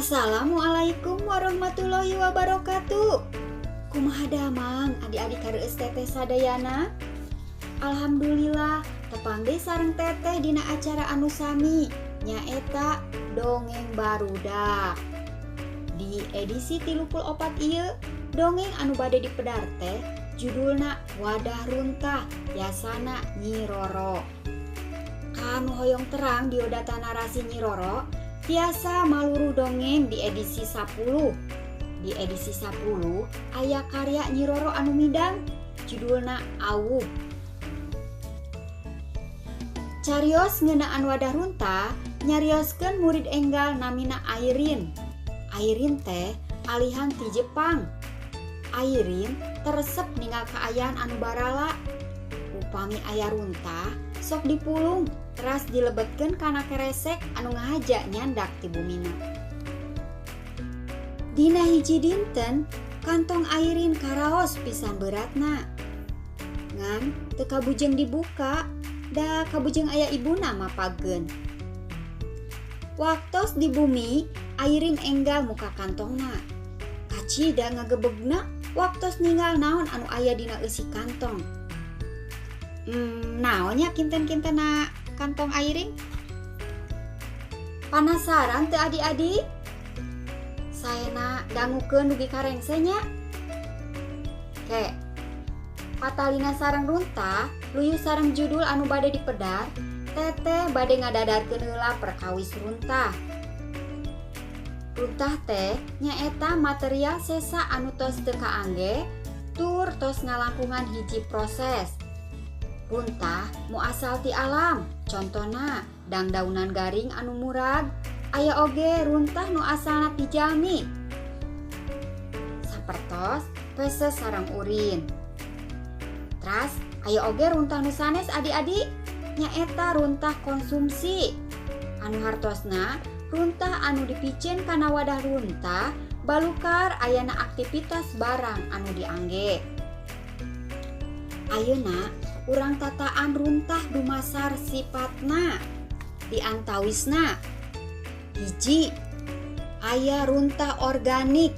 Assalamualaikum warahmatullahi wabarakatuh. Kumaha damang adik-adik kareueus teteh sadayana? Alhamdulillah tepang deui sareng teteh dina acara anu sami nyaeta Dongeng Barudak. Di edisi 34 ieu dongeng anu bade dipedar teh judulna Wadah Runtah Yasana Nyi Roro. Kanu hoyong terang biodata narasi Nyi Roro tiasa maluruh dongeng di edisi 10. Di edisi 10 aya karya Nyi Roro anu midang judulna Awuh. Carios ngeunaan wadah runtah nyarioskeun murid enggal namina Airin. Airin teh alihan ti Jepang. Airin teresep ninggal kaayaan anu barala. Upami aya runtah sok dipulung teras dilebetkeun kana keresek anu ngahaja nyandak ti bumina. Dina hiji dinten kantong Airin karaos pisan beratna. Ngan teu kabujeng dibuka, da kabujeng aya ibuna mapageun. Waktos di bumi Airin enggal muka kantongna. Kacida ngagebegna waktos ninggal naon anu aya dina eusi kantong. Naonnya kinten-kintena kantong Airin? Panasaran teu adik-adik? Saena dangukeun dugi ka rengse nya? Ke, patalina sareng runtah, luyu sareng judul anu bade dipedar, teteh bade ngadadarkeun heula perkawis runtah. Runtah teh nyaeta material sesa anu tos teu kaangge tur tos ngalangkungan hiji proses. Runtah muasal ti alam, contona dangdaunan garing anu murag, aya oge runtah nu asalna ti jalmi. Sapertos feses sareng urin. Tras aya oge runtah nu sanes adik-adik, nyaeta runtah konsumsi. Anu hartosna runtah anu dipiceun kana wadah runtah balukar ayana aktivitas barang anu diangge. Ayeuna urang tataan runtah dumasar sipatna diantawisna. Hiji, aya runtah organik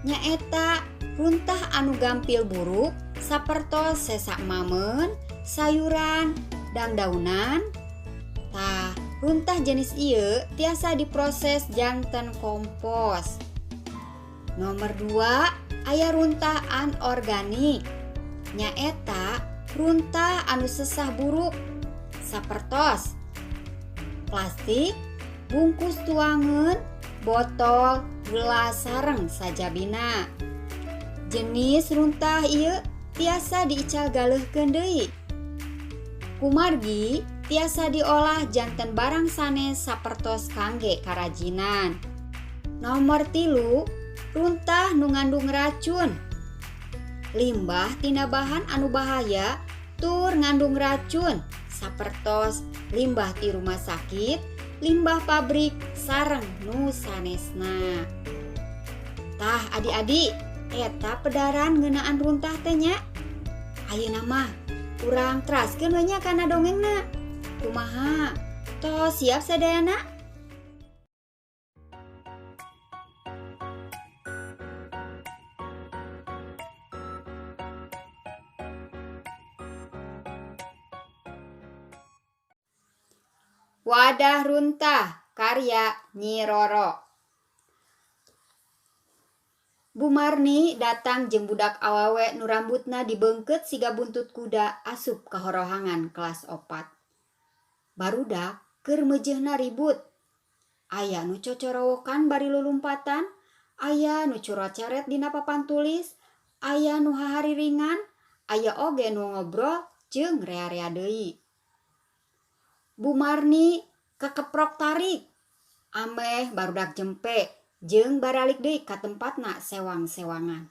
nyaeta runtah anu gampil buruk sapertos sesa mamen, sayuran, dangdaunan. Tah, runtah jenis ieu tiasa diproses janten kompos. Nomor 2, aya runtah anorganik nyaeta runtah anu sesah buruk sapertos plastik, bungkus tuangan, botol, gelas sareng sajabina. Jenis runtah ieu tiasa diical galeuhkeun deui. Kumargi tiasa diolah janten barang sanes sapertos kangge karajinan. Nomor 3, runtah nu ngandung racun. Limbah tina bahan anu bahaya tur ngandung racun sapertos limbah ti rumah sakit, limbah pabrik sareng nu sanesna. Tah adik-adik, eta pedaran ngeunaan runtah teh nya. Ayeuna mah urang teraskeun we nya kana dongengna. Kumaha? Tos siap sadayana? Wadah Runtah karya Nyi Roro. Bu Marni datang jeung budak awewe nu rambutna dibeungkeut siga buntut kuda asup ka horohangan kelas 4. Barudak keur meujeuhna ribut. Aya nu cocorowokan bari lulumpatan, aya nu curacaret dina papan tulis, aya nu hahariringan, aya oge nu ngobrol jeung rea-rea deui. Bu Marni kekeprok tarik, ameh barudak jempe jeung baralik deui ka tempatna sewang-sewangan.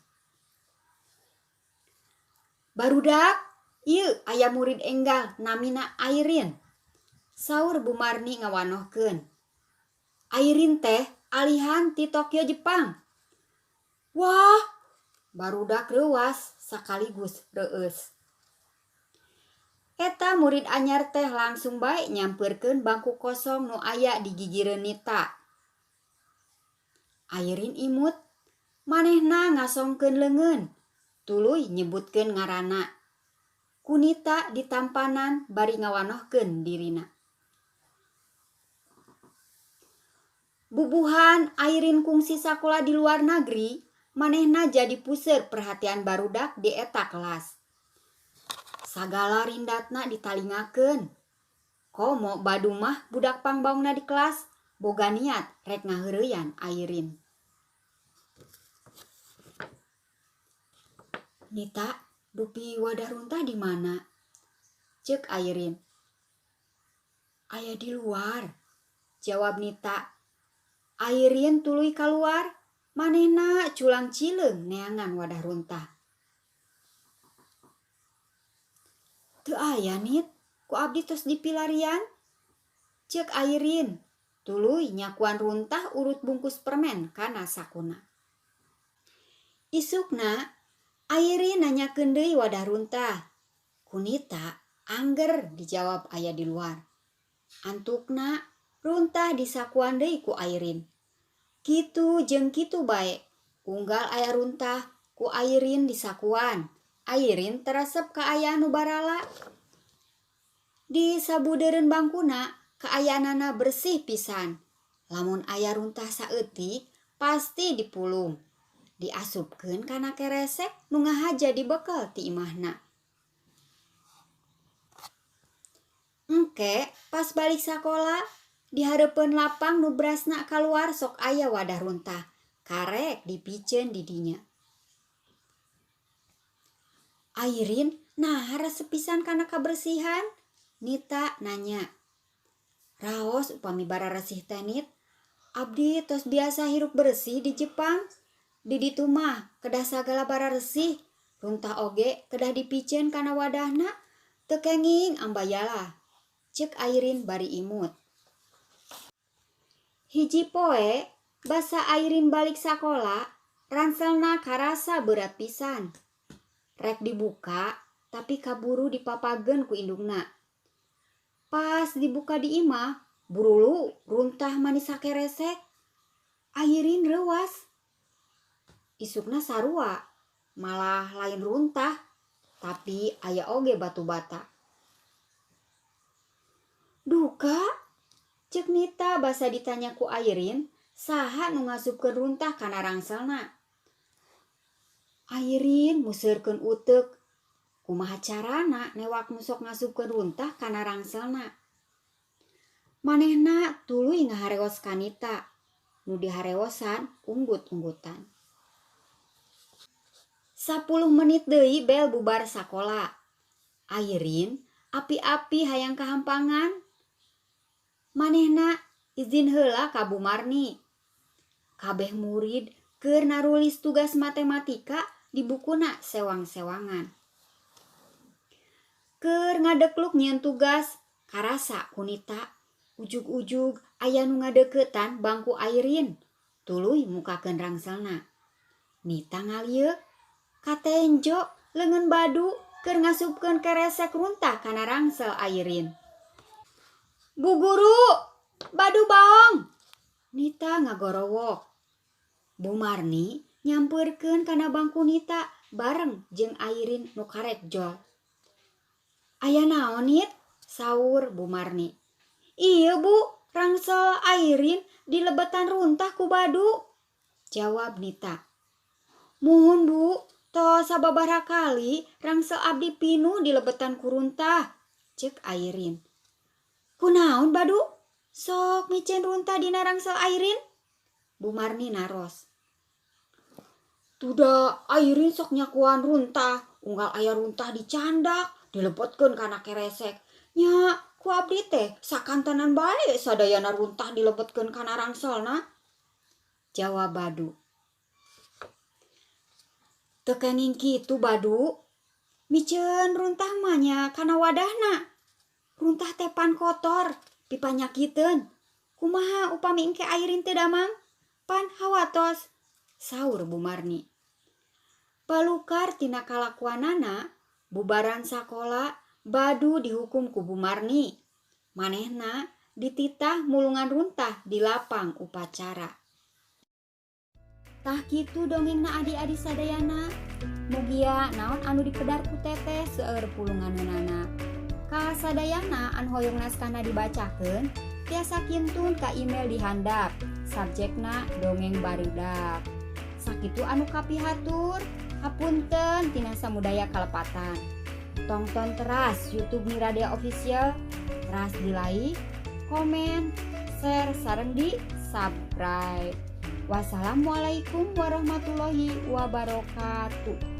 Barudak, ieu aya murid enggal namina Airin. Saur Bu Marni ngawanohkeun. Airin teh alihan ti Tokyo, Jepang. Wah, barudak reuwas sakaligus reueus. Eta murid anyar teh langsung bae nyampeurkeun bangku kosong nu aya di gigireun Nita. Airin imut, manehna ngasongkeun leungeun, tuluy nyebutkeun ngaranna. Ku Nita ditampanan bari ngawanohkeun dirina. Bubuhan Airin kungsi sakola di luar nagri, manehna jadi puseur perhatian barudak di eta kelas. Sagala rindatna ditalingakeun. Komo Badu mah budak pangbaongna di kelas, boga niat rek ngaheureuyan Airin. Nita, dupi wadah runtah di mana? Ceuk Airin. Aya di luar, jawab Nita. Airin tuluy kaluar, manehna culang cileung neangan wadah runtah. Teu aya Nit, ku abdi tos dipilarian? Ceuk Airin, tuluy nyakuan runtah urut bungkus permen kana sakuna. Isukna, Airin nanyakeun deui wadah runtah. Ku Nita, angger dijawab aya di luar. Antukna, runtah disakuan deui ku Airin. Kitu jeung kitu bae, unggal aya runtah ku Airin disakuan. Airin teu resep kaayaan nu barala. Di sabudeureun bangkuna, kaayaanana bersih pisan. Lamun aya runtah saeutik, pasti dipulung. Diasupkeun kana keresek nu ngahaja dibekel ti imahna. Engke pas balik sakola, di hareupeun lapang nu brasna kaluar sok aya wadah runtah, karek dipiceun di dinya. Airin naha resep pisan kana kabersihan? Nita nanya. Raos upami bararesih teh Nit, abdi tos biasa hirup bersih di Jepang. Di ditu mah kedah sagala bararesih, runtah oge kedah dipiceun kana wadahna, teu kenging ambayalah. Ceuk Airin bari imut. Hiji poe, basa Airin balik sakola, ranselna karasa beurat pisan. Rek dibuka, tapi kaburu dipapageun ku indungna. Pas dibuka di imah, burulu runtah manis sakeresek. Airin reuwas. Isukna sarua, malah lain runtah, tapi aya oge batu bata. Duka? Ceuk Nita basa ditanya ku Airin, saha nu ngasupkeun runtah kana rangselna. Airin museurkeun uteuk, kumaha carana newak nu sok ngasupkeun runtah kana rangselna. Manehna tuluy ngaharewos ka Nita, nu diharewosan unggut-unggutan. 10 menit deui bel bubar sakola. Airin api-api hayang kahampangan. Manehna izin heula ka Bu Marni. Kabeh murid keur narulis tugas matematika di bukuna sewang-sewangan. Keur ngadekluk nyieun tugas, karasa ku Nita ujug-ujug aya nu ngadeuketan bangku Airin, tuluy mukakeun rangselna. Nita ngalieuk, katenjo leungeun Badu keur ngasupkeun keresek runtah kana rangsel Airin. Bu guru, Badu baong! Nita ngagorowok. Bu Marni nyampeurkeun kana bangku Nita bareng jeung Airin nu karek jol. Aya naon Nit? Saur Bu Marni. Ieu Bu, rangsel Airin dilebetan runtah ku Badu. Jawab Nita. Muhun Bu, tos sababaraha kali rangsel abdi pinuh dilebetan ku runtah. Ceuk Airin. Kunaon Badu? Sok miceun runtah dina rangsel Airin? Bu Marni naros. Tuda Airin sok nyakuan runtah, unggal aya runtah dicandak, dilebetkeun kana keresek. Nya, ku abdi teh sakantenan bae sadayana runtah dilebetkeun kana rangselna. Jawab Badu. Teu kenging kitu Badu. Miceun runtah mah nya kana wadahna. Runtah teh pan kotor, pipanyakiteun. Kumaha upami engke Airin teu damang? Pan hawatos. Saur Bu Marni. Balukar tina kalakuanana, bubaran sakola Badu dihukum ku Bu Marni. Manehna dititah mulungan runtah di lapang upacara. Tah, kitu dongengna, adik-adik sadayana. Mugia naon anu dipedar ku teteh seueur pulunganana. Ka sadayana anu hoyong naskahna dibacakeun, tiasa kintun ka email di handap, subjekna dongeng barudak. Sakitu anu kapihatur, hapunten tina samudaya kalepatan. Tongton teras YouTube Miradea Official, teras di like, komen, share, sareng di subscribe. Wassalamualaikum warahmatullahi wabarakatuh.